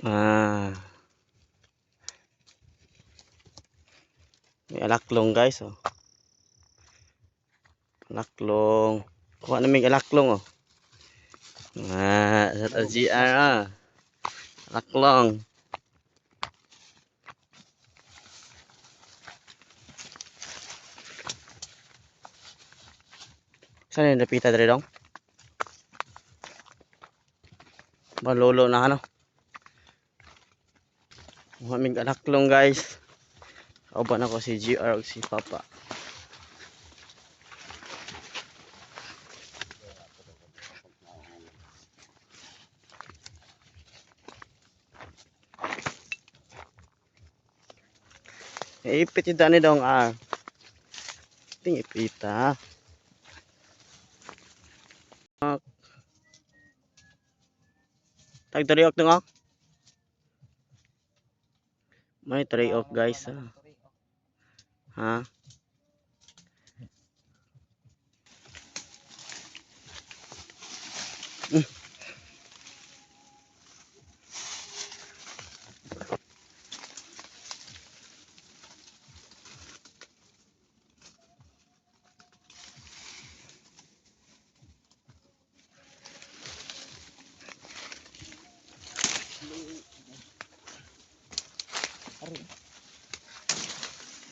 Ah. May alaklong, guys, oh. Alaklong. Kuha na may alaklong, oh. Ah, sa GR, ah. Alaklong. Saan yung napita diri dong? Malolo na ano. Kuha mig alaklong, guys. Kauban ako si GR ug si Papa. Ipit yung dani dong ah. Ting ipita. Tag tariok dong ah. May tariok, guys, ah. Ha?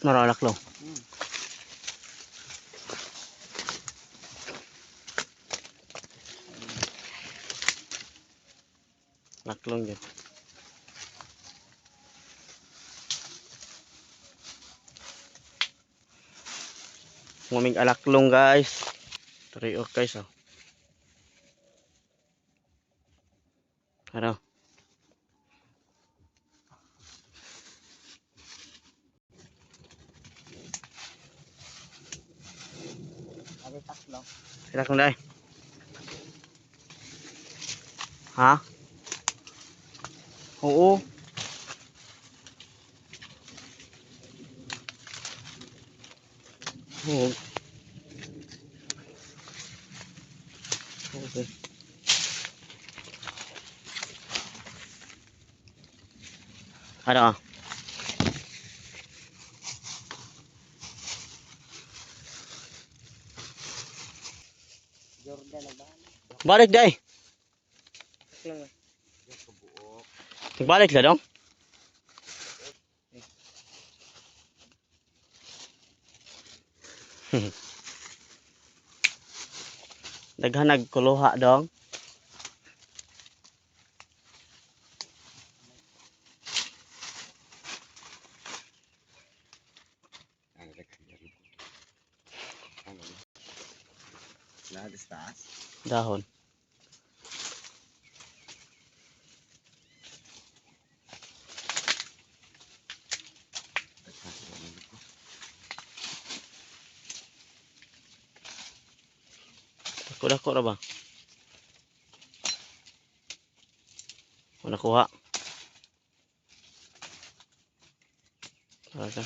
Maralak lo. Laklong yun. Nguming alaklong, guys. Turiok, guys, oh. Ano? Ari taklong. Alaklong dai. Ha? Oo. Oo. Okay. Ano? Jordan na ba? Balik dai. Taklong. Balik la dong. Daghan nagkuluha dong. Dahon. Dako-dako ra ba? Wala kuha. Tara ka.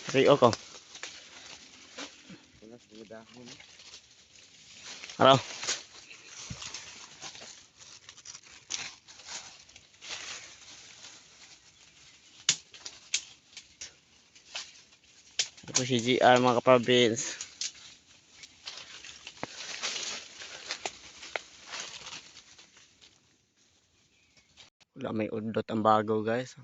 Rio ko. Araw. Ito si GR, mga kaprovince. Wala may udot ang bago, guys.